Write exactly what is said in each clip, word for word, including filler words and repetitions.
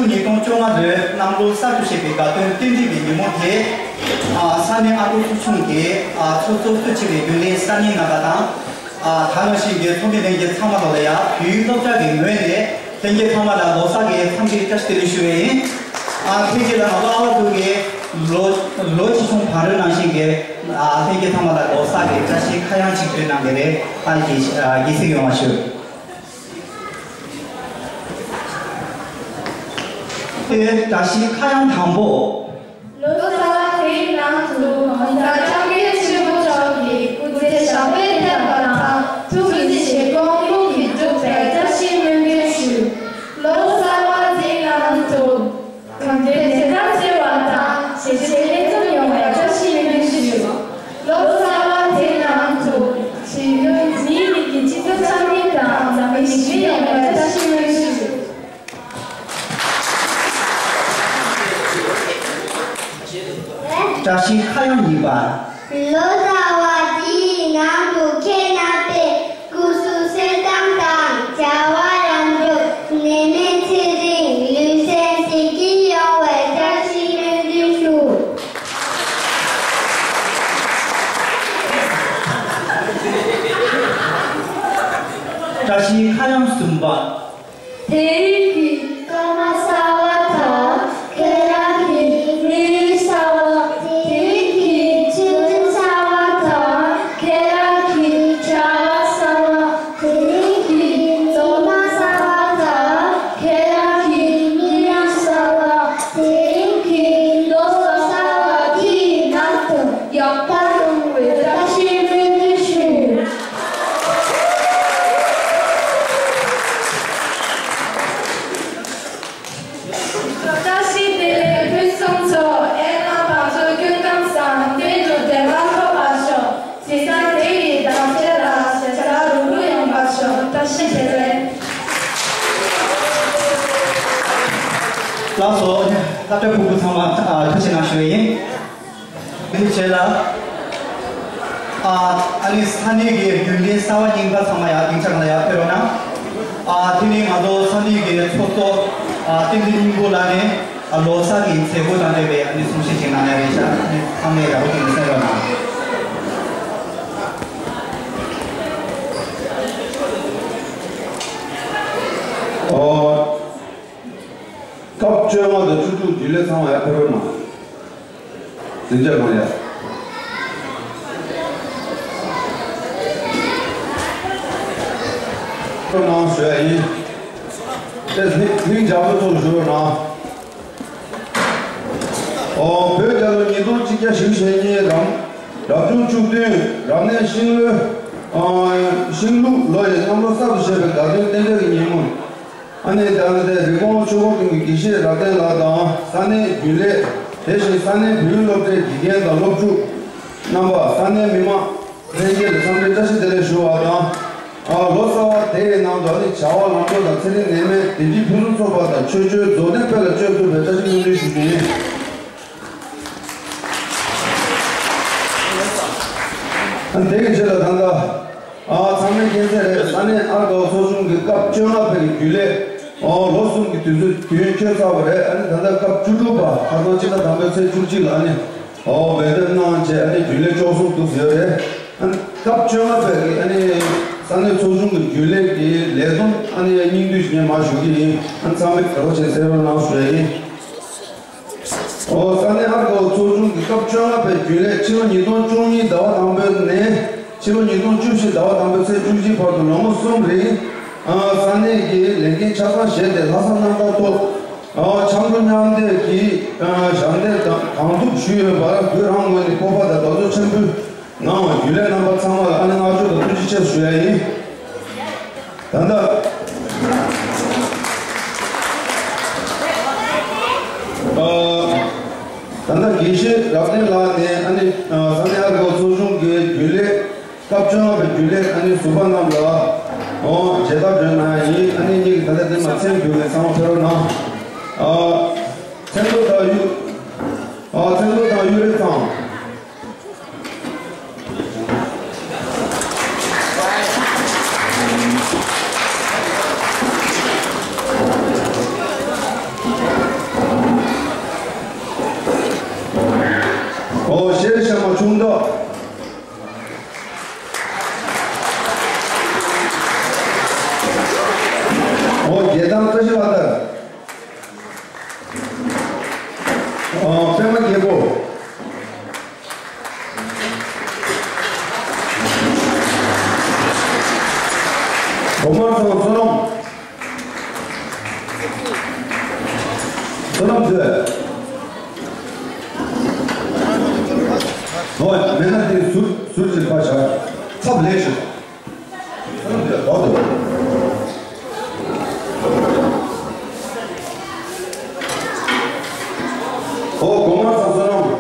ཉིས་སྟོང་བཅོ་ལྔ་ལོའི་གནམ་ལོ་གསར་དུ་བཞད་པའི་དགའ་སྟོན་རྟེན་འབྲེལ་གྱི་ཉིན་མོ་དེ། ཨ་ས་གནས་ཨ་སྒོར་ཚོགས་ཆུང་གི་ཨ་ཚོགས་གཙོ་གཙོས་ཆེ་བའི་རྒྱུན་ལས་ས་གནས་རྣམ་པ་དང་། ཨ་ད་ག་ནང་བཞིན་གྱི་ཚོགས་མི་ལྷན་རྒྱས་ཚང་མ་ལོག་ལ་ཡ་བོད་ཡིག་སློབ་གྲྭ་གི་ངོས་ནས་ལྷན་རྒྱས་ཚང་མ་ལ་ལོ་གསར་གྱི་འཚམས་འདྲི་བཀྲ་ཤིས་བདེ་ལེགས་ཞུ་བ་ཡིན། ཨ་ཐེངས་འདི་ལ་ང་ཚོ་ཨ་ཝ་ཏུ་གི་ལོ་ལོ་ཆེ་ཆུང་བར་དུ་ནང་བཞིན་གྱི་ཨ་ལྷན་རྒྱས་ཚང་མ་ལ་ལོ་གསར་གྱི་བཀྲ་ཤིས་ཁ་གཡང་ཅིག་བསྐྱོན་གནང་གི་རེད། ཨ་ཡིག་ཡིག་ཚིག་ཡོང་བ་ཞུ། དེ་བཀྲ་ཤིས་ཁ་གཡང་དང་པོ། ལོ་གསར་པ་དེའི་ནང་དུ་ད་ལྟ་སྐྱབས་མགོན་ཆེན་པོ་མཆོག་གིས་སྐུ་ཚེ་ཞབས་པད་བརྟན་པ་དང་ཐུགས་ཀྱི་བཞེད་དགོངས་ཀུན་གྱིས་འགྲུབ་པའི་བཀྲ་ཤིས་སྨོན་འདུན་ཞུ། ལོ་གསར་པ་དེའི་ནང་དུ་གང་དེ་དེ་ལྟར་བརྩེ་བ་དང་ཞེ་ཆེ་ལེགས་འཛོམས་ཡོང་བའི་བཀྲ་ཤིས་སྨོན་འདུན་ཞུ། ལོ་གསར་པ་དེའི་ནང་དུ་ཞིང་ལུས་མིའི་རིགས་ཀྱི་སྤྱི་ཚོགས་འཆམ་མཐུན་དང་འཛམ་གླིང་ཞི་བདེ་ཡོང་བའི་བཀྲ་ཤིས་སྨོན་འདུན་ཞུ། བཀྲ་ཤིས་ཁ་གཡང་གཉིས་པ། ལོ་གསར་པ་འདིའི་ནང་དུ་ཁྱེད་རྣམ་པས་སྐུ་གཟུགས་གསལ་ཐང་དང་བྱ་བ་ལམ་འགྲོ། ནད་མེད་ཚེ་རིང་ལུས་རྩལ་བདེ་སྐྱིད་ཡོང་བའི་བཀྲ་ཤིས་སྨོན་འདུན་ཞུ། བཀྲ་ཤིས་ཁ་གཡང་གསུམ་པ། དེ་རིང་གི་སྐར་མ་གསར་བ་དང་ཁྱེད་རང་གི་དམིགས་ཡུལ་གསར་བ། དེ་རིང་གི་ཆེད་དོན་གསར་བ་དང་ཁྱེད་རང་གི་བྱ་བ་གསར་བ། དེ་རིང་གི་སློབ་མ་གསར་བ་དང་ཁྱེད་རང་གི་དམིགས་ཡུལ་གསར་བ། དེ་རིང་གི་ལོ་གསར་བ་འདིའི་ནང་དུ་ཡག་པ་ཡོང་བའི་བཀྲ་ཤིས་སྨོན་འདུན་ཞུ། བཀྲ་ཤིས་བདེ་ལེགས་ཕུན་སུམ་ཚོགས། ཨེ་མ་བང་མཛོད་ཀུན་ཁམས་བཟང་། དོན་དུ་བདེ་བ་ཐོབ་པར་ཤོག། དེང་སང་དེ་ཡི་དང་བཅས་ལ་ཞེ་དྲག་རུག་རུག་ཡོང་བར་ཤོག། བཀྲ་ཤིས་བདེ་ལེགས། ལགས་སོ། སློབ་གྲྭ་ཕྲུ་གུ་ཚང་མ་ཐུགས་རྗེ་གནང་ཞུ་བ་ཡིན། དེ་ནི་བྱས་ལ། ཨ་ཨ་ནི་ས་གནས་ཀྱི་རྒྱུན་ལས་གསར་བ་རྙིང་པ་ཚང་མ་ཡང་སྡིངས་ཆ་གང་ལ་ཡང་ཕེབས་རོགས་གནང་། ཨ་དེ་ནི་ང་ཚོ་ས་གནས་ཀྱི་ཚོགས་གཙོ་ཨ་བསྟན་འཛིན་སྙིང་པོ་ལགས་ནས་ཨ་ལོ་གསར་གྱི་མཛད་སྒོ་དང་འབྲེལ་བའི་ཨ་ནི་གསུང་བཤད་ཅིག་གནང་ཡ་རེད་ཤག། ཨ་ནི་ཚང་མས་ཡག་པོ་ཅིག་གསན་རོགས་གནང་། ཨོ། སྐབས་བཅོ་ལྔ་དང་བཅུ་དྲུག་རྒྱུན་ལས་ཚང་མ་ཡར་ཕེབས་རོགས་གནང་། སྡིངས་ཆ་གང་ཡ། ཕེབས་རོགས་གནང་ཞུ་ཡ་ཡིན། དེ་ལྷིང་ལྷིང་འཇགས་པོ་ཐོག་བཞུགས་རོགས་གནང་། ཨོ། བོད་རྒྱལ་ལོ་ཉིས་སྟོང་གཅིག་བརྒྱ་བཞི་བཅུ་ཞེ་གཉིས་རབ་རབ་བྱུང་བཅུ་བདུན་རབ་གནས་ཤིང་ལོ། ཨོ། ཤིང་ལུག་ལོ་ཡི་གནམ་ལོ་གསར་དུ་བཞད་པའི་དགའ་སྟོན་རྟེན་འབྲེལ་གྱི་ཉིན་མོ། ཨ་ནེ་དང་དེ་རི་བོང་ཆོས་འཁོར་གླིང་གི་དགེ་བཤེས་རབ་བརྟན་ལགས་དང་ས་གནས་རྒྱུན་ལས། དེ་བཞིན་ས་གནས་བོད་ཡིག་སློབ་གྲྭའི་དགེ་རྒན་དང་སློབ་ཕྲུག་རྣམ་པ། ས་གནས་མི་མང་ལྷན་རྒྱས་ལ་འཚམས་འདྲི་བཀྲ་ཤིས་བདེ་ལེགས་ཞུ་བ་དང་། ཨ་ལོ་གསར་བ་དེ་ཡི་ནང་དུ་ཨ་ནི་བྱ་བ་ལམ་འགྲོ་དང་ཚེ་རིང་ནད་མེད་བདེ་སྐྱིད་ཕུན་སུམ་ཚོགས་པ་དང་ཆོས་འབྱོར་རྫོགས་ལྡན་དཔལ་ལ་སྤྱོད་ཐུབ་པའི་བཀྲ་ཤིས་སྨོན་འདུན་ཞུ་རྒྱུ་ཡིན། ཨ་དེ་གི་ཆེད་ལ་ད་ལྟ། ཨ་ཚང་མས་མཁྱེན་གསལ་རེད། ས་གནས་ཨར་དགའ་བ་ཚོགས་ཆུང་གི་སྐབས་བཅོ་ལྔ་པའི་རྒྱུན་ལས། ཨོ་ལོ་གསུམ་གྱི་དུས་ཚོད་དུས་ཡུན་འཁྱོལ་ཚར་བ་རེད། ཨ་ནི་ད་ལྟ་སྐབས་བཅུ་དྲུག་པ་ཁ་སང་ཕྱི་ཟླ་དང་པོའི་ཚེས་བཅུ་གཅིག་ལ་ཨ་ནི་ཨོ་འབད་འཐབ་གནང་བྱས་ཨ་ནི་རྒྱུན་ལས་བཅུ་གསུམ་འདུག་ཡོད་རེད། ཨ་ནི་སྐབས་བཅོ་ལྔ་པའི་གི་ཨ་ནི་ས་གནས་ཚོགས་ཆུང་གི་རྒྱུན་ལས་ཀྱི་ལས་བསྡོམས་ཨ་ནི་སྙིང་བསྡུས་ཤིག་ངས་མར་ཞུ་གི་ཡིན། ཨ་ནི་ཚང་མས་དགའ་པོ་བྱས་གསན་རོགས་གནང་ཞུ་ཡ་ཡིན། ཨོ་ས་གནས་ཨར་དགའ་བ་ཚོགས་ཆུང་གི་སྐབས་བཅོ་ལྔ་པའི་རྒྱུན་ལས་ཕྱི་ལོ་ཉིས་སྟོང་བཅུ་གཉིས་ཟླ་བ་དང་པོ་ནས་ཕྱི་ལོ་ཉིས་སྟོང་བཅུ་བཞི་ཟླ་བ་དང་པོའི་ཚེས་བཅུ་གཅིག་བར་དུ་ལོ་ངོ་གསུམ་རིང་ཨ་ས་གནས་ཀྱི་ལས་འགན་ཆ་ཚང་བཞེས་ཏེ་ལྷག་བསམ་རྣམ་དག་ཐོག་ཨ་ཕྱག་འགྲོ་མཉམ་འདེགས་ཀྱི་ཨ་ཞབས་འདེགས་དང་གང་ཐུབ་ཞུས་ཡོད་པར་བོད་རང་ངོས་ནས་སྤོབས་པ་དང་དགའ་ཚོར་ཆེན་པོས། ནང་རྒྱུན་ལས་རྣམ་པ་ཚང་མ་ལ་ཨ་ནི་བསྔགས་བརྗོད་དང་ཐུགས་རྗེ་ཆེ་ཞུ་ཡ་ཡིན། ད་ལྟ་ཨ་ད་ལྟ་དགེ་བཤེས་རབ་བརྟན་ལགས་ནས་ཨ་ནི་ཨ་ས་གནས་ཨར་དགའ་བ་ཚོགས་ཆུང་གི་རྒྱུན་ལས་སྐབས་བཅོ་ལྔ་པའི་རྒྱུན་ལས་ཨ་ནི་ཟུར་པ་རྣམས་ལ་ཨོ་མཇལ་དར་སྒྲོན་གནང་ཡ་ཡིན། ཨ་ནི་གཉིས་ཀྱི་ད་ལྟ་འདི་མ་མཚན་བརྒྱུད་ནས་ཚང་མ་ཕེབས་རོགས་གནང་། ཨ་མཚན་ཐོ་དང་གཡུ་ཨ་མཚན་ཐོ་དང་གཡུ་རལ་དང་། མ་ཆུང་མདོག་ཨོ་རྒྱལ་ཐང་བཀྲ་ཤིས་ལྷ་དར། ཨོ་པད་མ་རྒྱལ་པོ། གོ་མར་ཚང་བསོད་ནམས། བསོད་ནམས་མཛོད། ཨོ་མེད་ན་དེ་ཟུར་ཟུར་ཅིག་ཕར་བཞག་ཚབ་ལེགས་ཤོག་བསོད་ནམས་མཛོད་འོ་དོ། ཨོ་གོ་མར་ཚང་བསོད་ནམས།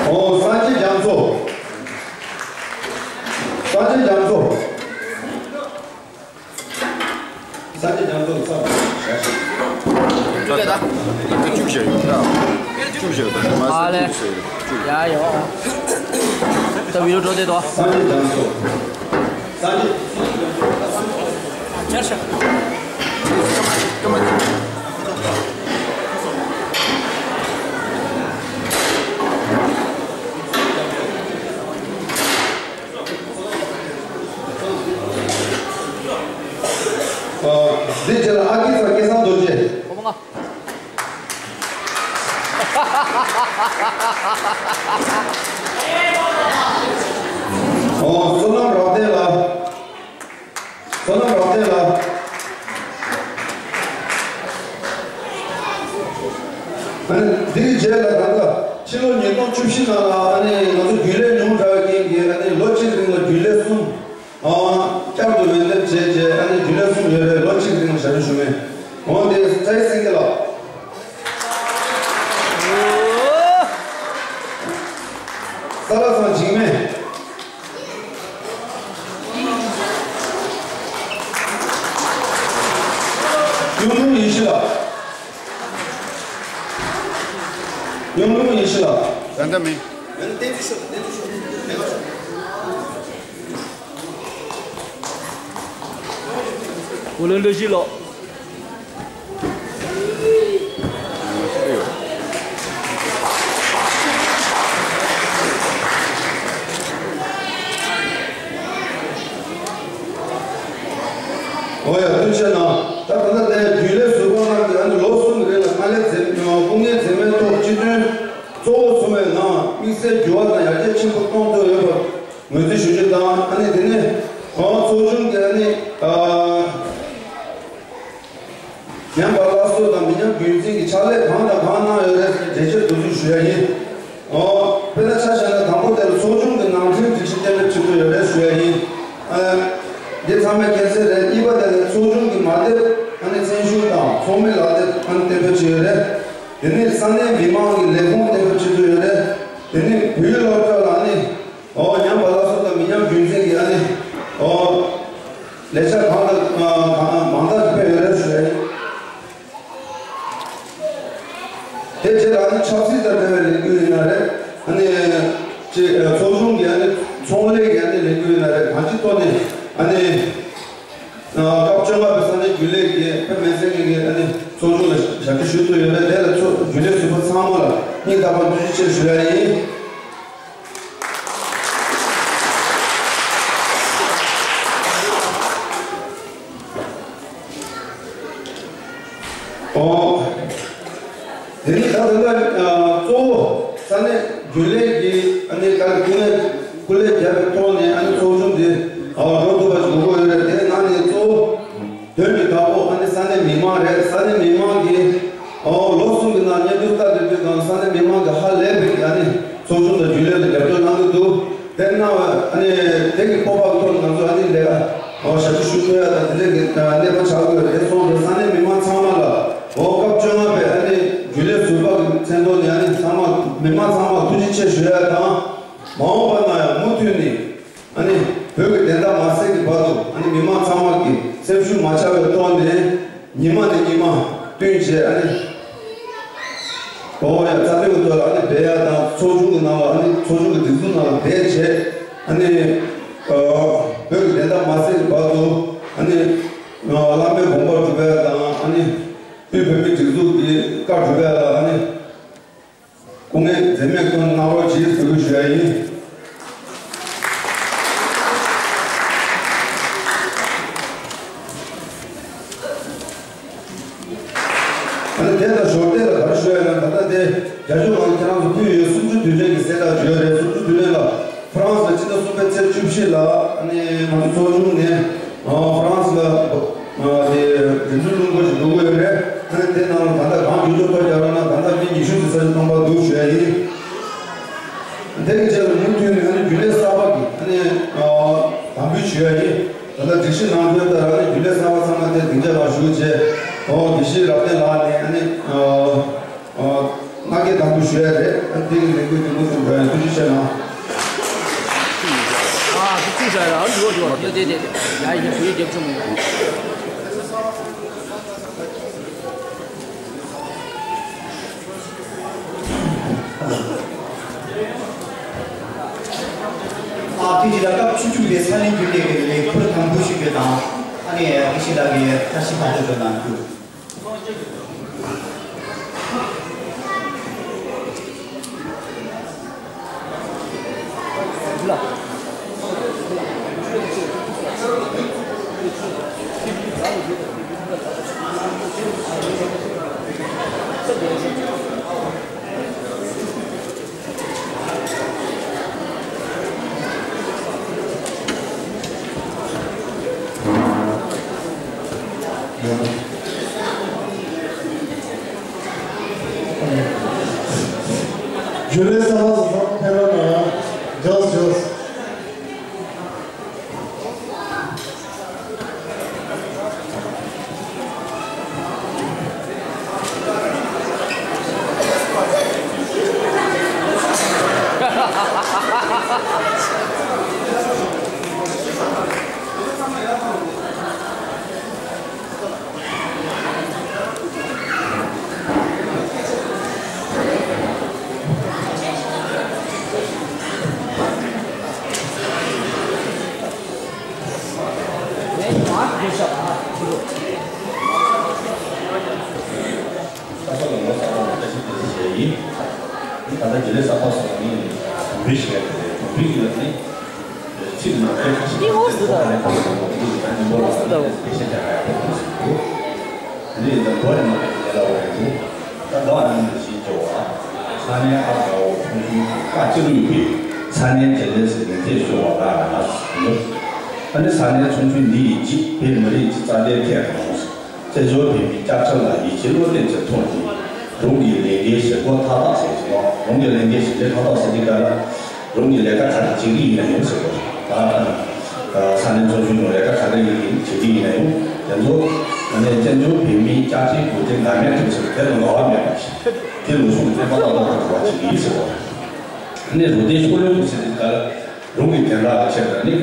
ཨོ་སངས་རྒྱས་རྒྱ་མཚོ། སངས་རྒྱས་རྒྱ་མཚོ། སངས་རྒྱས་རྒྱ་མཚོ་ལ་ཚབ་བཞག་ཤིག་བཅུ་ལས་ད། བཅུ་བཞག་ཡོད་ད། བཅུ་བཞག་ཡོད་ད། མ་ཨ་ལེ། ཟེར་བཅུ། ཡ་ཡོ། ད་བི་ལོ་འགྲོ་དེ་དོ། སངས་རྒྱས་རྒྱ་མཚོ། སངས་རྒྱས། ཆར་ཤ། འདི་རྗེས་ལ་ཨ་ཀི་ཚང་སྐལ་བཟང་རྡོ་རྗེ། ཨོ་བསོད་ནམས་རབ་བརྟན་ལགས། བསོད་ནམས་རབ་བརྟན་ལགས། ཨ་ནི་འདིའི་རྗེས་ལ་ད་ལྟ་ཕྱི་ལོ་ཉིས་སྟོང་བཅུ་བཞི་ནང་ལ་ཨ་ནི་ང་ཚོ་རྒྱུན་ལས་ཉུང་དྲགས་པའི་རྐྱེན་གྱིས་ཨ་ནི་ལོ་གཅིག་རིང་ལ་རྒྱུན་ལས་གསུམ་ཨ་བསྐྱར་དུ་འོས་འདེམས་བྱས་རྗེས་ཨ་ནི་རྒྱུན་ལས་གསུམ་ཡོད་རེད། ལོ་གཅིག་རིང་ལ་ཞབས་ཞུ་ཞུ་མཁན་འོང་དེ་རྩ་བའི་སེང་གེ་ལགས། ས་ལ་ཚང་འཇིགས་མེད། གཡུང་དྲུང་ཡེ་ཤེས་ལགས། གཡུང་དྲུང་ཡེ་ཤེས་ལགས། ད་ལྟ་མིན། ཨོ་ལོ་ལོ་ཤི་ལོ། ཨོ་ཡ་ཐུགས་རྗེ་གནང་། ད་ད་ལྟ་དེ་རྒྱུན་ལས་ཟུར་པ་རྣམས་ཀྱིས་ཨ་ནི་ལོ་གསུམ་རིང་ལ་དཀའ་ལས་མཛད་སྐུ་ངལ་འཛེམས་མེད་ཐོག་སྤྱི་དོན་གཙོ་བོ་བཟུང་བའི་ངང་དམིགས་བསལ་འགྱུར་བ་དང་ཡར་རྒྱས་ཆེན་པོ་གཏོང་ཐུབ་ཡོད་པར་ངོས་འཛིན་ཞུ་རྒྱུ་དང་། ཨ་ནི་དེ་ནས་ཨ་ཚོགས་ཆུང་གི་ཨ་ནི་ཨ་ཉམས་པ་སླར་གསོ་དང་མི་ཉམས་རྒྱུན་འཛིན་གྱི་ཕྱག་ལས་གང་དང་གང་གནང་ཡོད་རེད་ཟེར་ནས་འགྲེལ་བརྗོད་དུ་ཞུ་ཡ་ཡིན། ཨོ། དཔེར་ན་ཆ་བཞག་ན་དང་པོ་དེ་ལ་ཚོགས་ཆུང་གི་ནང་ཁྲིམས་སྒྲིག་གཞི་གཏན་འབེབས་བྱེད་དགོས་ཡོད་རེད་ཞུ་ཡ་ཡིན། ཨ། འདི་ཚང་མས་མཁྱེན་གསལ་རེད། གཉིས་པ་དེ་ལ་ཚོགས་ཆུང་གི་མ་དེབ་ཨ་ནི་ཚན་ཞུགས་དང་ཚོགས་མི་ལག་དེབ་ཨ་ནི་གཏན་འབེབས་བྱས་ཡོད་རེད། དེ་ནས་ས་གནས་མི་མང་གི་ལས་ཁུངས་གཏན་འབེབས་བྱེད་དགོས་ཡོད་རེད། དེ་ནས་བོད་ཡིག་སློབ་གྲྭ་ལ་ཨ་ནི་ཨོ་ཉམས་པ་སླར་གསོ་དང་མི་ཉམས་རྒྱུན་འཛིན་གྱི་ཨ་ནི་ཨོ་ལས་འཆར་གང་དང་གང་མང་དག་སྤེལ་ཡོད་རེད་ཞུ་ཡ་ཡིན། དེ་རྗེས་ལ་ཨ་ནི་ཆབ་སྲིད་དང་འབྲེལ་བའི་ལས་འགུལ་ཡིན་ན་རེད། ཨ་ནི་ཅེས་ཚོགས་ཆུང་གི་ཨ་ནི་ཚོང་ལས་ཀྱི་ཨ་ནི་ལས་འགུལ་ཡིན་ན་རེད། གང་ཅིའི་ཐོག་ནས་ཨ་ནི་སྐབས་བཅོ་ལྔ་པའི་ས་གནས་རྒྱུན་ལས་ཀྱི་དཔེ་མི་སྲིད་མཁན་གྱི་ཨ་ནི་ཚོགས་ཆུང་ལ་ཞབས་ཕྱི་ཞུ་ཐུབ་ཡོད་རེད། དེ་ལ་ཚོགས་རྒྱུན་ལས་ཟུར་པ་ཚང་མ་ལ་སྙིང་ཐག་པ་ཐུགས་རྗེ་ཆེ་ཞུ་ཡ་ཡིན། ཨོ། དེ་ནི་ད་ལྟ་གཙོ་བོ་ས་གནས་རྒྱུན་ལས་ཀྱི་ཨ་ནི་ག་རེ་སྐུ་ངལ་སྐུ་ལས་བརྒྱབ་པའི་ཐོག་ནས་ཨ་ནི་ཚོགས་ཆུང་འདི་འགྲོ་ཐུབ་པ་ཞིག་དགོས་ཀྱི་ཡོད་རེད། དེ་ནང་ནས་གཙོ་བོ་དོན་གྱི་བདག་པོ་ཨ་ནི་ས་གནས་མི་མང་རེད། ས་གནས་མི་མང་གིས་ཨོ་ལོ་གསུམ་གྱི་ནང་སྙན་ཐོ་ལྟ་འདོད་པའི་སྒང་ས་གནས་མི་མང་གིས་ཧ་ལས་པའི་ཨ་ནི་ཚོགས་ཆུང་དང་རྒྱུན་ལས་ལ་རྒྱབ་སྐྱོར་གནང་གི་འདུག་དེ་གནང་བ་ཨ་ནི་དེ་གི་སྤོབས་པ་གི་ཐོག་ནས་ང་ཚོ་ཨ་ནི་ལས་ཀ་ཨོ་ཞབས་ཞུ་ཞུ་ཐུབ་ཡ་དང་དེ་འདྲའི་གི་གནས་པ་ཆགས་དགོས་རེད་སོང་རེད། ས་གནས་མི་མང་ཚང་མ་ལ་ཨོ་སྐབས་བཅོ་ལྔ་པའི་ཨ་ནི་རྒྱུན་ལས་ཟུར་པ་གི་མཚན་ཐོག་ནས་ཨ་ནི་ཚང་མ་མི་མང་ཚང་མ་ཐུགས་རྗེ་ཆེ་ཞུ་ཡ་དང་། མ་འོངས་པ་ན་ཡང་མུ་མཐུད་ནས་ཨ་ནི་བོད་ཀྱི་བདེན་མཐའ་མ་གསལ་གྱི་བར་དུ་ཨ་ནི་མི་མང་ཚང་མ་གི་སེམས་ཤུགས་མ་ཆག་པའི་ཐོག་ནས་ཉི་མ་ནས་ཉི་མ་བསྟུན་བྱས་ཨ་ནི་འོ་ཡ་རྩ་དོན་གྱི་ཐོག་ལ་ཨ་ནི་འབད་ཡ་དང་ཚོགས་ཆུང་གི་ནང་ལ་ཨ་ནི་ཚོགས་ཆུང་གི་སྒྲིག་འཛུགས་ནང་ལ་བསྡད་བྱས་ཨ་ནི་བོད་ཀྱི་བདེན་མཐའ་མ་གསལ་གྱི་བར་དུ་ཨ་ནི་བླ་མའི་དགོངས་པ་སྒྲུབ་ཡ་དང་ཨ་ནི་དབུས་བོད་མིའི་སྒྲིག་འཛུགས་ཀྱི་བཀའ་སྒྲུབ་ ལ་ཨ་ནི། སྐུ་ངལ་འཛེམས་མེད་ཀུན་གནང་རོགས་གྱིས་ཟེར་ཞུ་ཡ་ཡིན། ཨ་ནི་དེ་དང་ཞོར་དེ་ལ་ག་རེ་ཞུ་ཡ་ཡིན་ན། ད་ལྟ་དེ་རྒྱ་ཤོག་ནང་ཁྱེད་རང་ཚོ་ཕུལ་ཡོད། སུམ་ཅུ་དུས་ཆེན་གྱི་གསལ་བསྒྲགས་བརྗོད་རེད། སུམ་ཅུ་དུས་ཆེན་ལ་ཧྥ་རན་སི་ལ་སྤྱི་ཟླ་གསུམ་པའི་ཚེས་བཅུ་བཞི་ལ་ཨ་ནི་ང་ཚོ་ཚོགས་ཆུང་ནས་ཨ་ཧྥ་རན་སི་ལ་ཨ་དེ་དྲིན་གཟོ་སློབ་འཁོར་ཞིག་འགྲོ་གི་ཡོད་རེད། ཨ་ནི་དེ་ནང་ལ་ད་ལྟ་གང་མགྱོགས་མགྱོགས་ཐོག་རྒྱག་རོགས་གནང་། ད་ལྟ་མི་ཉི་ཤུ་ཙམ་ས་ཆ་སྟོང་པ་འདུག་ཞུ་ཡ་ཡིན། དེ་གི་རྗེས་ལ་མུ་མཐུད་ནས་ཨ་ནི་རྒྱུན་ལས་གསར་པ་གི་ཨ་ནི་ཨ་དམ་འབུལ་ཞུ་ཡ་ཡིན། ད་ལྟ་སྒྲིག་གཞི་ནང་འཁོད་ལྟར་ཨ་ནི་རྒྱུན་ལས་གསར་པ་ཚང་མ་དེ་སྡིངས་ཆ་ལ་བཞུགས་བྱས། ཨོ་དགེ་བཤེས་རབ་བརྟན་ལགས་ནས་ཨ་ནི་ཨ་ཨ་མངའ་སྐྱེལ་དམ་འབུལ་ཞུ་ཡ་རེད། ཨ་ནི་དེ་གི་ལས་འགུལ་དེ་མུ་མཐུད་འགྲོ་ཡ། ཐུགས་རྗེ་ཆེ་གནང་། ཨ་ཙི་ཙི་ཡ་ཡ་འགྲོ་འགྲོ་དེ་དེ་དེ་ཡ་ཡ་བུ་ཡ་རྒྱབ་ཆུང་མོ། ཨ་དེ་རྗེས་ལ་སྐབས་བཅུ་དྲུག་པའི་ས་གནས་རྒྱུན་ལས་ཀྱི་ལས་ཁུར་དམ་འབུལ་ཞུ་རྒྱུ་དང་། ཨ་ནི་དགེ་བཤེས་ལགས་ཀྱིས་བཀྲ་ཤིས་ཕབ་སྒྱུར་དུ་གནང་རྒྱུ། རྒྱུན་ལས་གསར་པ་ཚོ་ཚང་མ་ཕེབས་རོགས་གནང་། མགྱོགས་མགྱོགས། ཁ་སང་ལ་ངོ་ཚ་བ་ལ་བཀྲ་ཤིས་བདེ་ལེགས་ཞུ་ཡ་ཡིན། ད་ལྟ་རྒྱུན་ལས་གསར་པ་སོང་ནི་བོད་ཞིག་ཡོད་དེ་བོད་ཀྱི་ལ་ནི་ཚིག་ནང་ཁ་ཁ་ཤས་ཀྱིས་ད་ལྟ་ཁོ་རང་ཚོ་གི་ད་ཉིན་མོ་ལ་ད་ལྟ་སྐད་ཆ་རྒྱག་ཡ་ཡོད་པ་ཞིག་འདུག་དེ་ནས་ད་བོད་ནང་གི་ལ་བ་རེད་འདུག་ད་ལྟ་ཨ་ནི་ཞིག་བྱོས་བ། ས་གནས་ཨ་དགའ་བོ་ཁོང་ཚོའི་ཁ་ཅིག་ལུས་པའི་ས་གནས་རྒྱུན་ལས་སུ་ངན་ཐད་ཤོར་བ་ལ་ང་ཞིག་འདུག་ཨ་ནི་ས་གནས་ཚོགས་ཆུང་འདི་ཡི་གཅིག་བོད་མི་རིགས་ཀྱི་རྩ་དོན་ཐད་དང་། བཙན་བྱོལ་བོད་མིའི་བསྐྱར་དར་ལ་ཡིད་ཆེས་བློ་གཏད་ཀྱི་ཐོག་ནས་རང་གི་ལས་འགན་བཞེས་སྒོ་མཐའ་དག་བྱས་ཀྱི་ཡོད། རང་གི་ལས་འགན་བཞེས་སྒོ་མཐའ་དག་བྱས་ཀྱི་ཡོད་ལ། རང་གི་ལས་ཀ་ག་རེ་བྱེད་ཀྱི་ཡིན་ན་ཡང་ཟེར་དགོས། ད་ས་གནས་ཚོགས་ཆུང་ནང་ལས་ཀ་ག་རེ་ཡིན་བྱེད་ཀྱི་ཡིན་ན་ཡང་དེ་ཚོ་ཨ་ནི་བཙན་བྱོལ་བོད་མིའི་བསྐྱར་དར་གྱི་འགན་འཁྲི་ཟེར་དེ་ལ་འགལ་བ་མེད་པ་ཞིག་དེ་ལུགས་སྲོལ་བསྟན་པ་བླ་ལྷག་ཏུ་གྲུབ་པ་ཞིག་ཡིན་ཟེར་དགོས། ཨ་ནི་རང་བདེན་ཤོག་ལོས་ཟེར་དེ་ག་ལ། རང་གི་དོན་དག་ལ་ཆེད་དུ་ནི།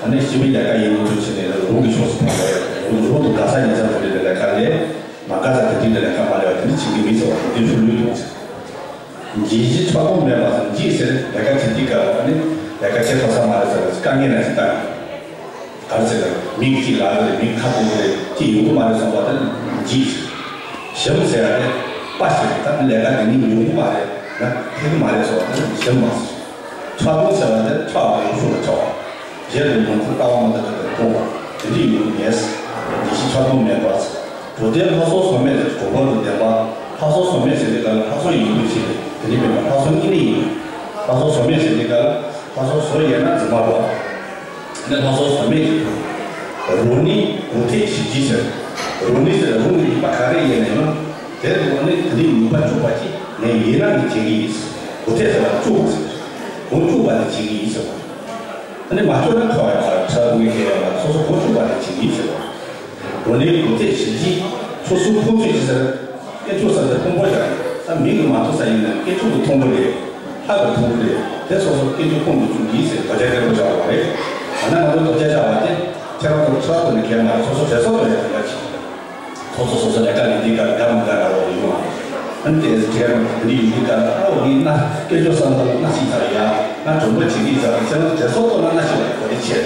ཨ་ནི་སྤྱི་མི་ལས་ཀ་ཡིན་ནོ་ཚོ་བྱས་ནས་རང་གི་ཕྱོགས་སུ་ཕར་ལ་ཡ། རང་རང་དུ་དགའ་ས་ཉེ་ས་དེ་འདྲ་ལས་ཀ་ལས། མ་དགའ་ས་དེ་འདྲ་ལས་ཀ་མ་ལས་པ་དེ་འདྲ་བྱེད་ཀྱི་མི་ཚོ་བ་དེ་ཚོ་ལུས་ཡོང་ཚེ། འཇིགས་ཤིང་ཚོར་སྣང་མེད་པ་སོགས་འཇིགས་ཟེར་ལས་ཀ་བྱེད་དུས་སྐབས་ཨ་ནི་ལས་ཀ་བྱེད་ཐུབ་ས་མ་རེད་ཟེར་བ་དཀའ་ངལ་ན་ཞིག་བཏང་། ག་རེ་ཟེར་ན་མི་གཅིག་ལ་རེ་མི་ཁ་དེ་རེ་ཅི་ཡོང་གི་མ་རེད་སོང་བ་དེ་འཇིགས། ཞུམ་ཟེར་ཡ་དེ་དཔའ་ཞིག་ད་ལས་ཀ་དེ་ནི་ཡོང་གི་མ་རེད་ན་ཐེག་གི་མ་རེད་སོང་བ་དེ་ཞུམ་མ་ཟེར། ཚོར་སྣང་ཟེར་བ་དེ་ཆགས་པའི་ཤུགས་ལ་ཆགས་པ། གཞན་ལ་ཡོང་ཚུལ་ལྟ་བ་མ་དག་པའི་མཐོང་བ་དེ་འདྲ་ཡོང་གི་མེད། འཇིགས་ཤིང་ཚོར་སྣང་མེད་པ། འགྲོ་དོན་ལྷ་སྲོག་ཟོལ་མེད་དེ་གྲོགས་པོ་དང་ལྡན་པ། ལྷ་སྲོག་ཟོལ་མེད་ཟེར་དུས་སྐབས་ལ་ལྷ་སྲོག་ཡིན་དགོས་ཞེས་དེ་འདྲ་མེད་པ་ལྷ་སྲོག་གཉིས་ལས་ཡིན། ལྷ་སྲོག་ཟོལ་མེད་ཟེར་དུས་སྐབས་ལ་ལྷ་སྲོག་ཟོལ་ཡོད་ན་འཛིན་པ་རོ། ནི་ལྷ་སྲོག་ཟོལ་མེད་ཀྱི་རང་ནུས་གོང་ཐེག་ཞི་བགྱིད་ཟེར། རང་ནུས་ཟེར་རང་གི་ནུས་པ་ག་རེ་ཡིན་ནའང་དེ་རུ་ནི་དེ་ནི་ནུས་པ་བཅུག་པ་ཅིག་ངས་ཡིན་ན་ངས་བྱེད་ཀྱི་ཡིན། གོང་ཐེག་ཟེར་བ་བཅུག་པ་ཟེར། གོང་བཅུག་པ་དེ་བྱེད་ཀྱི་ཡིན་ཟེར་བ། ནི་མ་བཅུག་ན་ཁ་བ་ཡང་ཁ་ཁྲ་བུ་ངས་ཁེལ་ཡང་མ་སོ་སོ་གོང་བཅུག་པ་དེ་བྱེད་ཀྱི་ཡིན་ཟེར་བ། རང་ནུས་གོང་ཐེག་ཞི་བགྱིད། སོ་སོའི་ཁོང་ཚོས་ཅི་ཟེར། དཀོན་མཆོག་གསུམ་དེ་ཕུང་པོ་བཞག་ནས་ད་མིང་དུ་མ་ཐོགས་ས་ཡིན་ན་དཀོན་མཆོག་གི་ཕུང་པོ་རེད། ལྷ་གི་ཕུང་པོ་རེད། དེ་སོ་སོ་དཀོན་མཆོག་ཕུང་དུ་བཅུག་གིས་ཟེར་དོ་རྒྱ་སྐད་པོ་བཞག་པ་རེད། ད་ནི་ང་ཚོ་དོ་རྒྱ་བཞག་པ་དེ་ཁྱེད་རང་ཚོ་ཕྱི་ལ་ཐོག་ནས་གལ་མ་རེད། སོ་སོ་གྲས་སོ་ཐོག་ལ་ཡ་དེ་འདྲ་ཞིག་ཁོ་ཚོ་སོ་སོ་ལས་ཀ་ལས་དུས་སྐབས་དགའ་མི་དགའ་འདྲ་བོ་ཡོང་བ། ཨ་ནི་དེ་གལ་མི་དེ་འདྲ་ཡོང་དུས་སྐབས་ཨ་འོ་ངས་ན་དཀོན་མཆོག་གསུམ་དང་ན་ཞིག་ཚར་ཡ། ང་གྲོང་པ་བྱེད་ཀྱིས་ཚར་ཁྱེད་རང་ཚོ་གྲས་སོ་ཐོག་ན་ན་ཞིག་བ་གོ་དེ་ཆེ།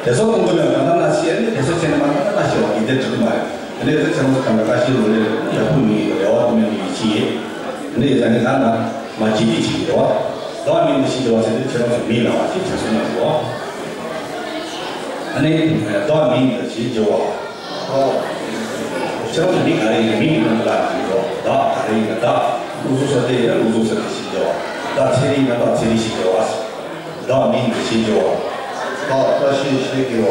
གྲས་སོ་གཏོང་དགོས་ན་ད་ན་ན་ཞིག་ཨ་ནི་གྲས་སོ་བྱས་ན་མ་ན་ན་ཞིག་བ་གི་དེ་འགྲིག་གི་མ་རེད། དེ་ནས་ཚེ་ཚེ་རིང་ཚེ་གང་ག་ཤེས་ལོ་ལས་ཡག་པོ་མི་ཡིན་པ་རེ་བ་དུ་མེད་པའི་ཡིད་ཆེས་ཡིན། དེ་ནས་ཡིན་ཙང་ནི་ད་ལྟ་མ་བྱེད་དེ་བྱེད་ཀྱི་རེད་བ། བདག་མིང་འདི་ཤེས་ཀྱི་བ་ཟེར་དུས་ཚེ་རིང་ཚེ་མིང་ལ་བ་ཞེས་བྱ་སོང་ན་རེད་བ། ཨ་ནི་བདག་མིང་འདི་ཞེས་བགྱི་བ། ཚེ་རིང་ཚེ་མིང་ག་རེ་ཡིན་མིང་གི་ནང་ལ་ཡིན་རོ། བདག་ག་རེ་ཡིན་ན་བདག་ལུགས་སྲོལ་སོགས་དེ་ཡིན་ན་ལུགས་སྲོལ་སོགས་དེ་ཞེས་བགྱི་བ། བདག་ཚེ་རིང་ཡིན་ན་བདག་ཚེ་རིང་ཞེས་བགྱི་བ། བདག་མིང་འདི་ཞེས་བགྱི་བ། བདག་བཀྲ་ཤིས་ཞེས་བགྱི་བ།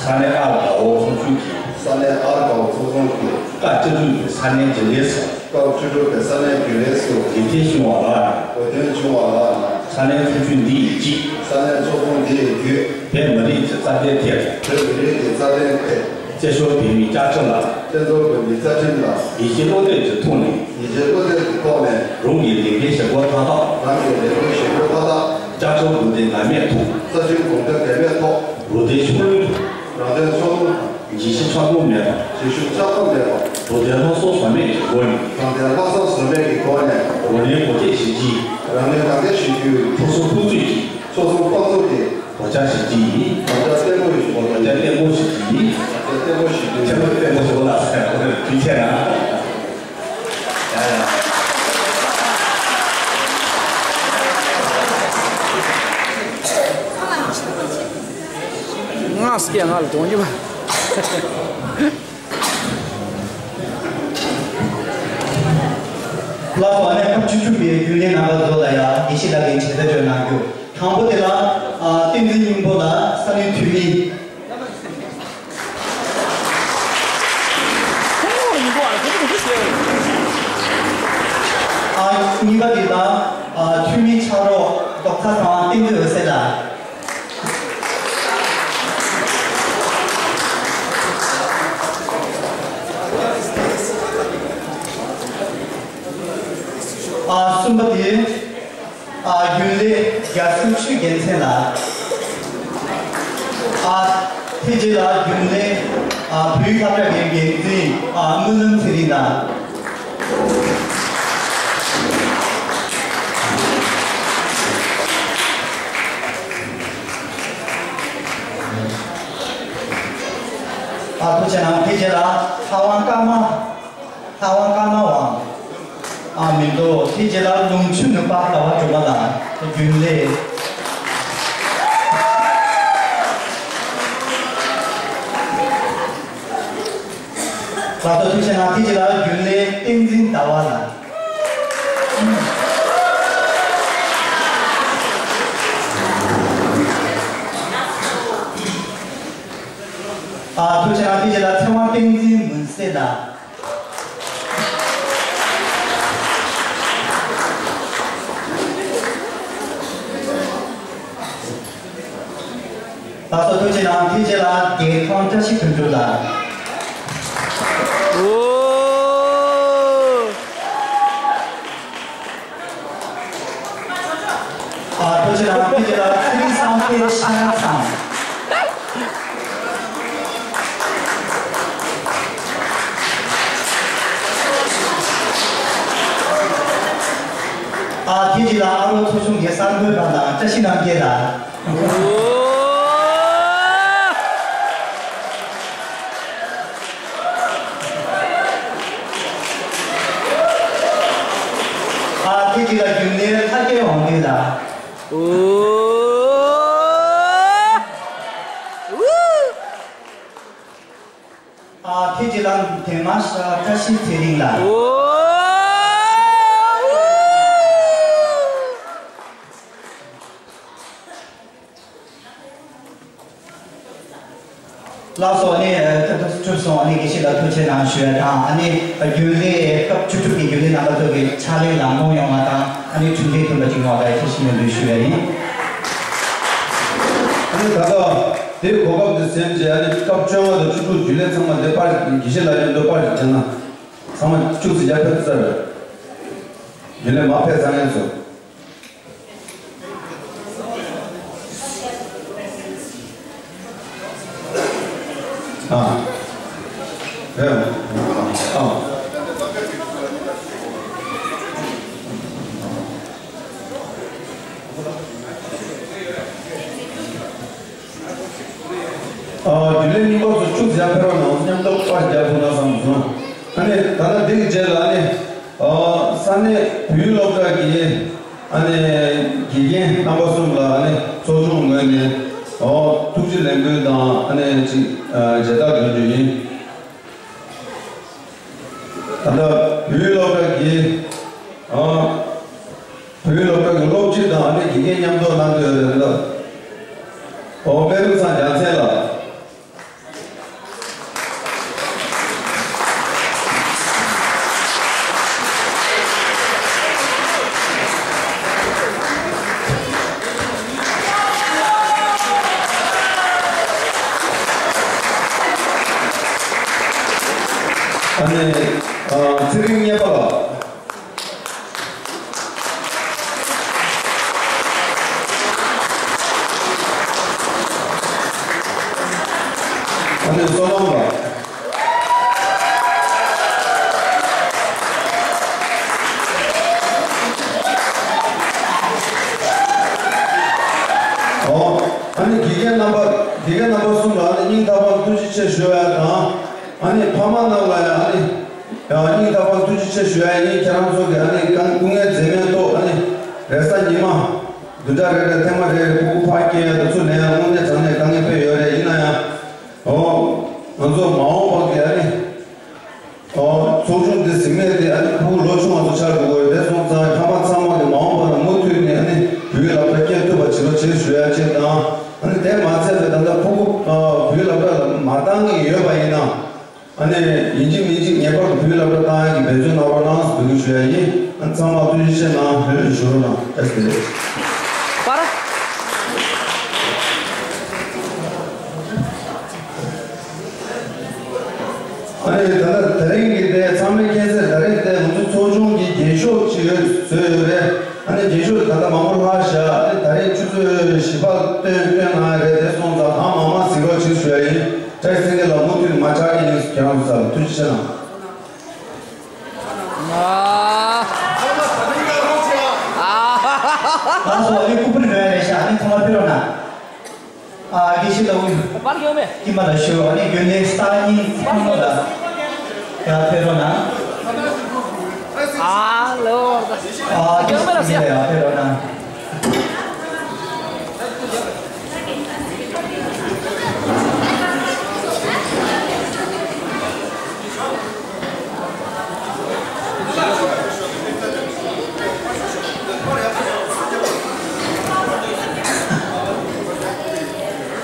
ས་གནས་ཨར་དགའ་བོ་ཚོགས་ཆུང་གི། ས་གནས་ཨར་དགའ་བོ་ཚོགས་ཆུང་གི། སྐབས་བཅུ་དྲུག་པའི་ས་གནས་རྒྱུན་ལས་སུ། སྐབས་བཅུ་དྲུག་པའི་ས་གནས་རྒྱུན་ལས་སུ། འོས་འདེམས་བྱུང་བ་ལགས། འོས་འདེམས་བྱུང་བ་ལགས། ས་གནས་ཚོགས་ཆུང་འདི་ཡི་བརྒྱུད། ས་གནས་ཚོགས་ཆུང་འདི་ཡི་བརྒྱུད། བོད་མི་རིགས་ཀྱི་རྩ་དོན་ཐད། བོད་མི་རིགས་ཀྱི་རྩ་དོན་ཐད། བཙན་བྱོལ་བོད་མིའི་བཅའ་ཁྲིམས་ལ། བཙན་བྱོལ་བོད་མིའི་བཅའ་ཁྲིམས་ལ། ཡིད་ཆེས་བློ་གཏད་ཀྱི་ཐོག་ནས། ཡིད་ཆེས་བློ་གཏད་ཀྱི་ཐོག་ནས། རང་གི་ལས་འགན་བཞེས་སྒོ་མཐའ་དག་རང་གི་ལས་འགན་བཞེས་སྒོ་མཐའ་དག་རྩ་ཁྲིམས་དགོངས་དོན་འགལ་མེད་ཐོག་རྩ་ཁྲིམས་དགོངས་དོན་འགལ་མེད་ཐོག་རང་དོན་ཕྱོགས་ལྷུང་དང་། རང་དོན་ཕྱོགས་ལྷུང་དང་། བརྗེད་གཞི་ཆག་སྡང་མེད་པ། བརྗེད་གཞི་ཆག་སྡང་མེད་པ། རང་དོན་ལྷག་བསམ་ཟོལ་མེད་ཀྱི་སྒོ་ནས། རང་དོན་ལྷག་བསམ་ཟོལ་མེད་ཀྱི་སྒོ་ནས། རང་ལུས་གོང་བཀུར་བྱེད་ཀྱི། རང་ལུས་གོང་བཀུར་བྱེད་ཀྱི། ཕུན་སུམ་ཚོགས་ཀྱི། ཕུན་སུམ་ཚོགས་ཀྱི། དོ་ཅག་ཞིག་གིས། དོ་ཅག་བརྟན་པོ་ཞིག་དོ་ཅག་བརྟན་པོ་ཞིག་གིས། དོ་ཅག་བརྟན་པོ་ཞིག་གིས། ཁྱེད་རང་བརྟན་པོ་ཞིག་ལ་ཟེར་བ་རེད། དུས་ཆེ་ན། ཡ་ཡ། ང་སྐད་ང་ལ་གཏོང་རྒྱུ་མ། ལགས་སོ། ཨ་ནི་སྐབས་བཅུ་དྲུག་པའི་རྒྱུན་ལས་རྣམ་པ་ཚོ་ལ་ཡང་དགེ་བཤེས་ལགས་ཀྱིས་མཇལ་དར་སྤྲོད་གནང་རྒྱུ། དང་པོ་དེ་ལ་ཨ་བསྟན་འཛིན་སྙིང་པོ་ལགས། ས་གནས་འཐུས་མི། ཨ་གཉིས་པ་དེ་ལ་ཨ་འཐུས་མི་ཕྱག་རོགས་རྡོག་རྩ་ཚང་བསྟན་འཛིན་འོད་ཟེར་ལགས། ཨ་གསུམ་པ་དེ། ཨ་རྒྱུན་ལས་རྒྱལ་སྲས་ཆོས་རྒྱལ་མཚན་ལགས། ཨ་དེ་རྗེས་ལ་རྒྱུན་ལས་ཨ་བོད་ཡིག་སློབ་གྲྭ་གི་འགན་འཛིན་ཨ་སྨོན་ལམ་ཚེ་རིང་ལགས། ཨ་ཐུགས་རྗེ་གནང་། དེ་རྗེས་ལ་ལྷ་དབང་ཀརྨ། ལྷ་དབང་ཀརྨ་དབང་། ཨ་མི་འདུག་དེ་རྗེས་ལ་ལུང་ཆུ་ནུབ་པ་དགའ་བ་སྒྲོལ་མ་ལགས། རྒྱུན་ལས། ལགས་སོ། ཐུགས་རྗེ་གནང་། དེ་རྗེས་ལ་རྒྱུན་ལས་བསྟན་འཛིན་ཟླ་བ་ལགས། ཨ་ཐུགས་རྗེ་གནང་། དེ་རྗེས་ལ་ཚེ་དབང་བསྟན་འཛིན་མུན་སེལ་ལགས། ལགས་སོ། ཐུགས་རྗེ་གནང་། དེ་རྗེས་ལ་རྒྱལ་ཁོང་བཀྲ་ཤིས་དོན་གྲུབ་ལགས། ཨོ། ཨ་ཐུགས་རྗེ་གནང་། དེ་རྗེས་ལ་ཚེ་རིང་བསམ་འཕེལ་ཤ་ཡང་ཚང་། ཨ་དེ་རྗེས་ལ་ཨ་རོགས་ཚོགས་ཆུང་གི་གསར་འགོད་པ་དང་བཀྲ་ཤིས་རྣམ་རྒྱལ་ལགས། ཨ་དེ་རྗེས་ལ་རྒྱུན་ལས་ལྷ་སྐལ་དབང་འདུས་ལགས། ཨ་དེ་རྗེས་ལ་འདན་མ་ཤ་བཀྲ་ཤིས་ཚེ་རིང་ལགས། ལགས་སོ། ཨ་ནི་ད་ལྟ་གྲུབ་སོང་། ཨ་ནི་དགེ་བཤེས་ལགས་ཐུགས་རྗེ་གནང་ཞུ་ཡ་དང་། ཨ་ནི་རྒྱུན་ལས་སྐབས་བཅུ་དྲུག་གི་རྒྱུན་ལས་རྣམ་པ་ཚོ་གི་ཕྱག་ལས་ལམ་ལྷོང་ཡོང་བ་དང་། ཨ་ནི་གྲུབ་འབྲས་ཐོན་པ་ཅིག་ཡོང་བ་ལ་ཐུགས་རྗེ་ཆེ་ཞུ་ཡ་ཡིན། ཨ་ནི་ད་ལྟ་དེའི་གོ་སྐབས་འདི་ཟིན་རྗེས། ཨ་ནི་སྐབས་བཅོ་ལྔ་དང་བཅུ་དྲུག་རྒྱུན་ལས་ཚང་མ་འདི་པར་དགེ་བཤེས་ལགས་ཀྱི་འདི་པར་ཞིག་བྱས་ན། ཚང་མ་བཅུག་ཙི་རྒྱ་ཕེབས་ཚར་རེད། རྒྱུན་ལས་མ་ཕེབས་ཚར་མཁན་ཚོ། ཨ། རེད། ཨ། ཨ། རྒྱུན་ལས་རྙིང་པ་ཚོ་བཅུག་ཙི་ཡར་ཕེབས་རོགས་གནང་། མཉམ་དུ་པར་རྒྱག་ཐུབ་ན་བསམ་སོང་། ད་ལྟ་འདི་གི་རྗེས་ལ་ཨ་ནི་ཨ་ས་གནས་བོད་ཡིག་སློབ་གྲྭ་གི་ཨ་ནི་དགེ་རྒན་རྣམ་པ་གསུམ་ལ་ཨ་ནི་ཚོགས་ཆུང་ངོས་ནས་ཨོ་ཐུགས་རྗེ་ལེགས་འབུལ་དང་ཨ་ནི་ཅིག་ཨ་མཇལ་དར་འབུལ་རྒྱུ་ཡིན། ད་ལྟ་བོད་ཡིག་སློབ་གྲྭ་གི་ཨ་བོད་ཡིག་སློབ་གྲྭ་གི་སློབ་སྤྱི་དང་ཨ་ནི་དགེ་རྒན་མཉམ་དུ་གནང་གི་ཡོད་རེད་ལ། ཨོ་སྨན་ལུགས་ཚང་རྒྱལ་མཚན་ལགས། ཨ་ནི་ཨ་ཚེ་རིང་གཉེར་པ་ལགས། ཨ་ནི་བསོད་ནམས་ལགས། ཨོ། ཨ་ནི་དགེ་རྒན་རྣམ་པ་དགེ་རྒན་རྣམ་པ་གསུམ་ལ་ཨ་ནི་སྙིང་ཐག་པ་ཐུགས་རྗེ་ཆེ་ཞུ་ཡ་དང་། ཨ་ནི་ཕ་མ་རྣམས་ལ་ཡང་ཨ་ནི་ཡང་སྙིང་ཐག་པ་ཐུགས་རྗེ་ཆེ་ཞུ་ཡ་ཡིན། ཁྱེད་རང་ཚོ་གི་ཨ་ནི་སྐུ་ངལ་འཛེམས་མེད་ཐོག་ཨ་ནི་རེས་གཟའ་ཉི་མ་བདུན་ཕྲག་རེ་རེ་ཐེངས་མ་རེ་རེ་ཕྲུ་གུ་ཕར་སྐྱེལ་ཡ་དེ་ཚོ་ནས་ཡང་དངོས་གནས་དྲང་གནས་དཀའ་ངལ་དཔེ་ཡོད་རེད། ཡིན་ན་ཡང་ཨོ་ང་ཚོ་མ་འོངས་པ་གི་ཨ་ནི་ཨོ་ཚོགས་ཆུང་འདི་ཟིན་མེད་དེ་ཨ་ནི་ཕྲུ་གུ་ལོ་ཆུང་བ་ཚོ་ཆགས་འགྲོ་གི་ཡོད་རེད། སོང་ཙང་ཕ་མ་ཚང་མ་གི་མ་འོངས་པ་ལ་མུ་མཐུད་ནས་ཨ་ནི་བོད་ཡིག་སློབ་གྲྭ་སྐྱེལ་ཐུབ་པ་བྱེད་རོགས་བྱེད་ཞུ་ཡ་གཅིག་དང་། ཨ་ནི་དེ་མ་ཚད་པའི་ད་ལྟ་ཕྲུ་གུ་ཨ་བོད་ཡིག་སློབ་གྲྭ་ལ་མ་བཏང་གི་ཡོད་པ་ཡིན་ན། ཨ་ནི་ཡིན་གཅིག་མིན་གཅིག་ངེས་པར་དུ་བོད་ཡིག་སློབ་གྲྭ་བཏང་ཡག་གི་འབད་བརྩོན་གནང་རོགས་གནང་ཟེར་འབོད་སྐུལ་ཞུ་ཡ་ཡིན། ཨ་ནི་ཚང་མ་ཐུགས་རྗེ་ཆེ་གནང་། ལྷོད་ལྷོད་བཞུགས་རོགས་གནང་། བཀྲ་ཤིས་བདེ་ལེགས། པར། ཨ་ནི་ད་ལྟ་དེ་རིང་གི་དེ་ཚང་མས་མཁྱེན་གསལ། ད་རེས་དེ་ང་ཚོ་ཚོགས་ཆུང་གི་རྒྱན་ཤོག་ཅིག་བཟོས་ཡོད་རེད། ཨ་ནི་རྒྱན་ཤོག་ད་ལྟ་མང་པོ་ལྷག་བཞག་ཨ་ནི་ད་རེས་ཆུ་ཚོད་བཞི་པ་སྟོན་སྟོན་གནང་ཡ་རེད། དེ་སོང་ཙང་གང་མང་མང་གཟིགས་རོགས་བྱེད་ཞུ་ཡ་ཡིན། བཀྲ་ཤིས་སེང་གེ་ལགས་མུ་མཐུད་མ་ཆག་གི་ཡིན། ཁྱེད་རང་ཚོ་ཚང་མ་ཐུགས་རྗེ་ཆེ་གནང་། ཨ། ཨ། ལགས་སོ། ཨ་ནི་སྐུ་ཕུད་རེ་རེ་བཞག་ཨ་ནི་ཚང་མ་ཕེབས་རོགས་གནང་། ཨ། དགེ་བཤེས་ལགས། པར་ཡོད་མེད། ཀྱི་མ་ལ་ཞུ། ཨ་ནི་རྒྱུན་ལས་སྟག་སྙིང་ཚང་མ་ལ་ཡར་ཕེབས་རོགས་གནང་། ཨ་ལོ། ཨ། དགེ་བཤེས་ལགས་ཡར་ཕེབས་རོགས་གནང་།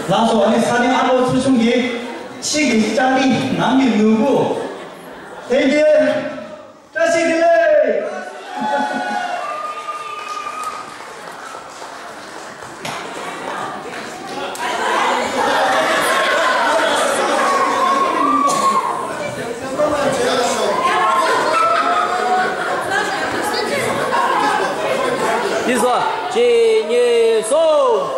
ལགས་སོ། ཨ་ནི་ས་གནས་ཨ་ལོ་ཚོགས་ཆུང་གིས་ཕྱི་གི་ལྕགས་རི་ནང་གི་ནོར་བུ། ལྷན་རྒྱས། བཀྲ་ཤིས་བདེ་ལེགས། འདི་ཟ། གཅིག་གཉིས་གསུམ།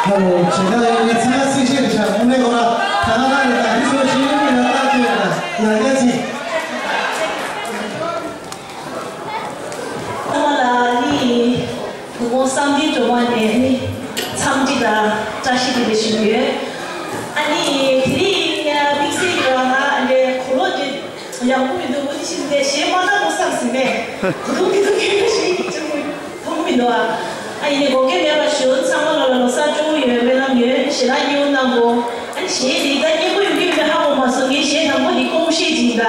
ཧ་ལོ། བྱེད་ཀ་ལ་ངས་ཚང་མ་སེམས་ཤེས་རེད་ཤག་དངོས་གནས་ཁོ་ར་ད་ག་ནང་རེད། ད་འདི་ཚོ་ཤེས་ཡོན་མེད་ན་ལྟ་ཁྱོད་རེད། ད་ཡང་བསྐྱར་ཅིག་ཚང་མ་ལ་ནི་དུས་འཁོར་བསམ་གཏན་སྒྲོལ་མ་ནས་ནི་འཚམས་འདྲི་དང་བཀྲ་ཤིས་བདེ་ལེགས་ཞུ་གི་ཡོད། ཨ་ནི་དེ་རིང་དམིགས་བསལ་གྱི་ང་ཨ་ནི་གོ་ལོག་དེ་ཡག་པོ་མི་འདུག་འོ་དེ་བཞིན་དེ་གཞས་མ་བཏང་དགོས་བསམ་ཟིན་མེད། གོ་ལོག་གི་དུ་གས་གཞས་ཀྱི་ཅུང་མཐོང་གི་མི་འདུག་ཨ། ཨ་ཡིན་ནའི་དགོངས་འགལ་མེད་པ་ཞུ། ཚང་མ་ལོ་ལ་ལོ་གསར་སྤྲོ་བོ་ཡོད། སྨོན་ལམ་ཡོད། ཞེ་དྲག་སྙིང་པོ་གནང་གོ། ཨ་ནི་གཞས་འདི་ད་སྙན་པོ་ཡོང་གི་ཡོད་མེད་ཧ་གོ་མ་སོང་། ངའི་གཞས་དང་པོ་འདི་སྐུ་ངོ་ཤེས་ཀྱི་ཡིན་ད།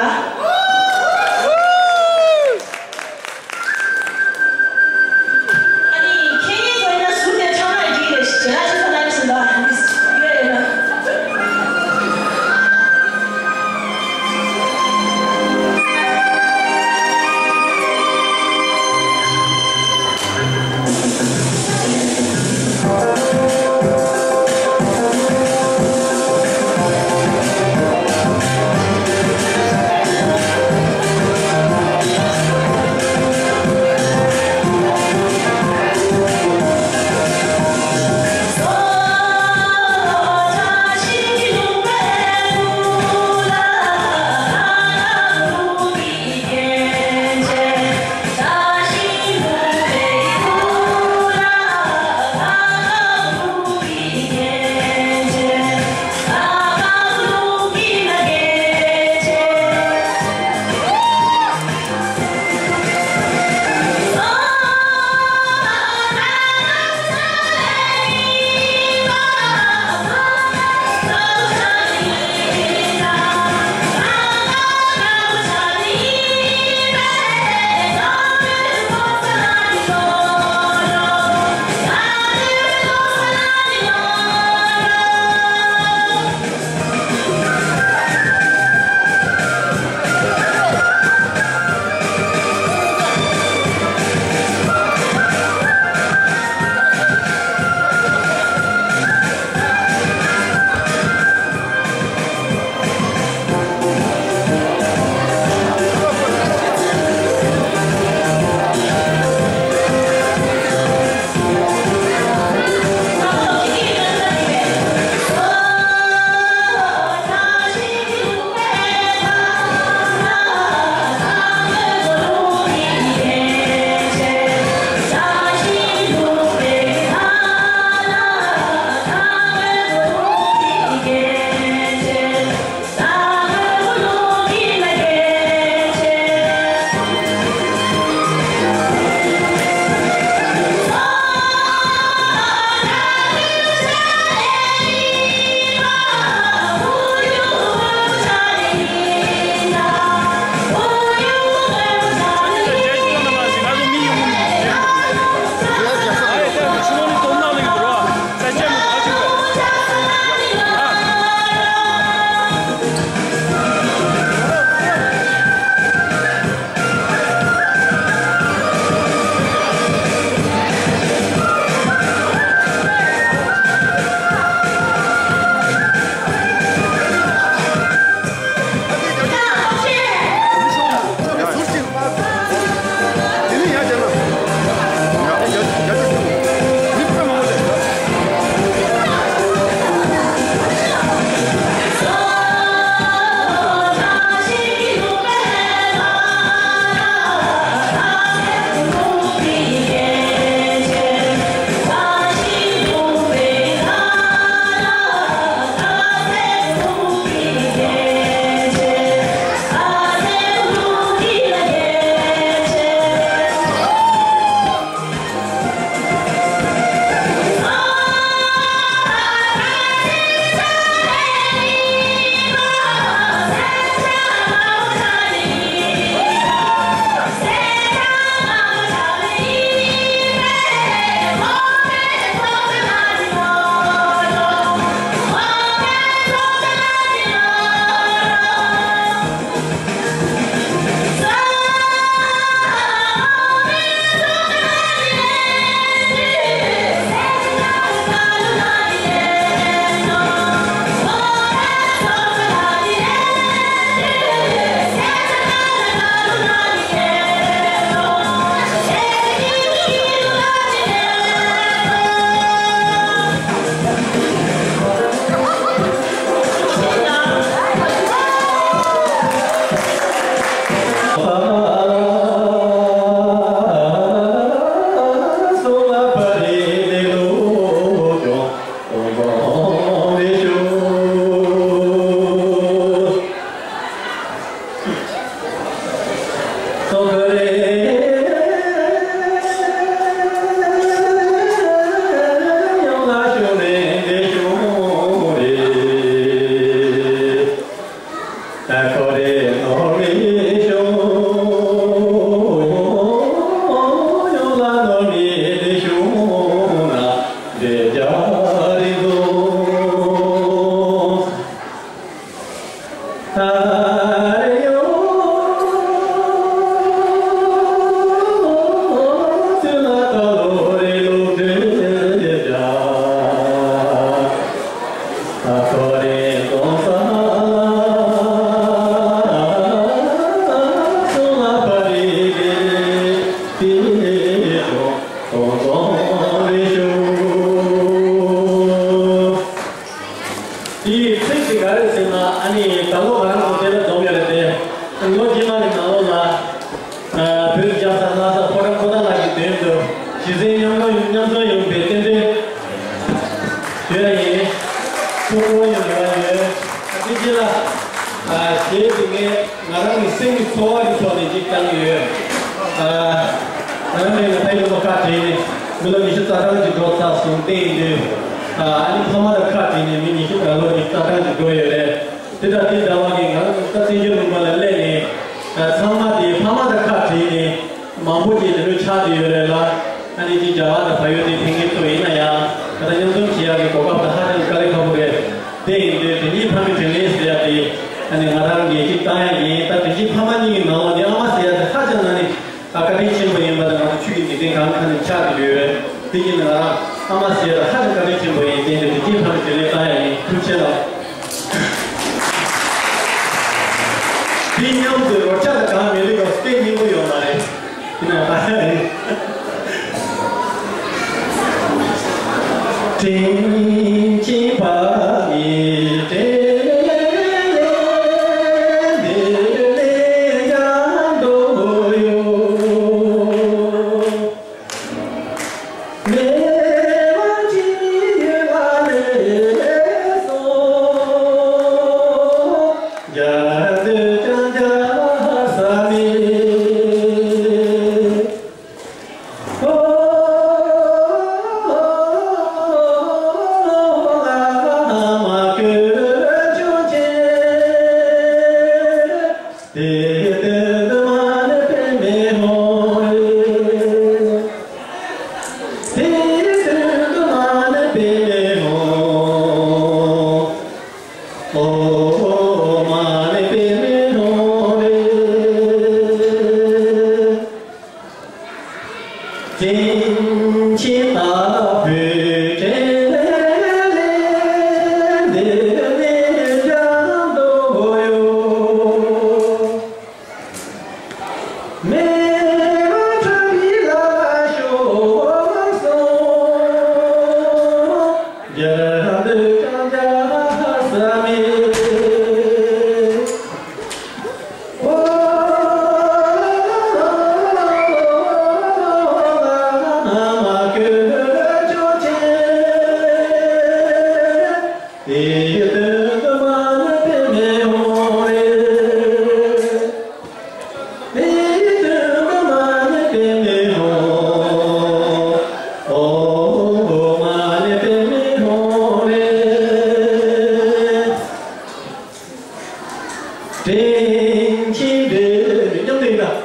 ཨ་ནི་ཁྱེད་ཉིད་ཚོ་ཡིན་ན་ཟུར་དེ་ཁྲང་ན་ཡིན་གྱི་རེད། ཞེ་དྲག་ཅིག་ཚོ་ལ་ནི་ཟིན་ད་ཡོད་རེད་ན། དེའི་ཚིག་དེ་ག་རེ་ཟེར་ན། ཨ་ནི་ད་ལོ་ང་རང་ཚོ་དེ་ལ་འཛོམས་ཡོད་རེད་དེ། ལོ་རྗེས་མ་གི་ནང་ལོགས་ལ། བོད་ཀྱི་རྒྱལ་ས་ལྷ་ས་ཕོ་བྲང་པོ་ཏཱ་ལ་གི་མདུན་དུ་གཞི་རྩའི་མཉམ་འཛོམས་མཉམ་འཛོམས་ཡོང་བའི་རྟེན་འབྲེལ་ཞུ་ཡ་ཡིན། ཐུགས་ཁུར་ཡོང་བ་ཡོད། ཨ་ཙི་ཅི་ལ། ཞེས་དེ་ངས་ང་རང་གི་སེམས་ཀྱི་ཚོར་བ་གི་ཐོག་ནས་ཅིག་བཏང་གི་ཡོད། ང་རང་ནས་ང་ཕ་ཡུལ་ལ་ཁ་བྲལ་ནས་མི་ལོ་ཉི་ཤུ་རྩ་གྲངས་ཅིག་འགྲོ་ཚར་སོང་། དེ་ཡིན་དུས་ཨ་ནི་ཕ་མ་དང་ཁ་བྲལ་ནས་མི་ཉི་ཤུ་ལོ་ཉི་ཤུ་རྩ་གྲངས་ཅིག་འགྲོ་ཡོད་རེད། དེ་དང་དེ་འདྲ་བ་གི་ང་རང་ད་བཙན་བྱོལ་ལུང་པ་ལ་སླེབས་ནས། ཚང་མ་དེ་ཕ་མ་དང་ཁ་བྲལ་ནས་མང་པོ་ཅིག་དེ་འདྲ་ཆགས་བསྡད་ཡོད་རེད་ལ། ཨ་ནི་ཅིག་རྒྱ་གར་དང་བལ་ཡུལ་དེ་ཕེབས་མཁན་ཚོ་ཡིན་ན་ཡང་། ད་ལྟ་མཉམ་འཛོམས་བྱེད་ཡག་གི་གོ་སྐབས་དེ་ཧ་ཅང་དཀའ་ལས་ཁག་པོ་རེད། དེ་ཡིན་དུས་དེ་ཉིད་ཕ་མའི་དྲིན་ལན་ཟེར་ཡག་དེ་ཨ་ནི་ང་རང་གིས་ཅིག་བཏང་ཡག་ཡིན། ད་དེ་བཞིན་ཕ་མ་གཉིས་ཀྱི་ནང་ལོགས་ནས་ཨ་མ་ཟེར་ཡག་དེ་ཧ་ཅང་ན་ནི། ཨ། བཀའ་དྲིན་ཆེན་པོ་ཡིན་པ་དང་། ང་ཚོ་ཆོས་ཀྱི་འཇིག་རྟེན་གང་ག་ནས་ཆགས་ཀྱི་ཡོད་རེད། དེ་ཡིན་ན་ང་རང་ཨ་མ་ཟེར་ཡག་ཧ་ཅང་བཀའ་དྲིན་ཆེན་པོ་ཡིན། དེ་འདྲ་དེ་སྐྱེས་ཕ་མའི་དྲིན་ལན་བཏང་ཡག་ཡིན། ཐུགས་རྗེ་ཆེ་ལགས། དེ་མཉམ་དུ་རོགས་ཆགས་དང་གང་མི་ལུས་པ་དཔེ་སྙིང་པོ་ཡོད་མ་རེད། དེ་ན་ད་ཡིན། དྲིན་ཆེན་ཕ་མའི་དྲིན་ལན་འདི་ལས་ཀྱང་མཐོ་ཡོད། དྲིན་ཆེན་འདི་མཉམ་དུ་ཡིན་ན།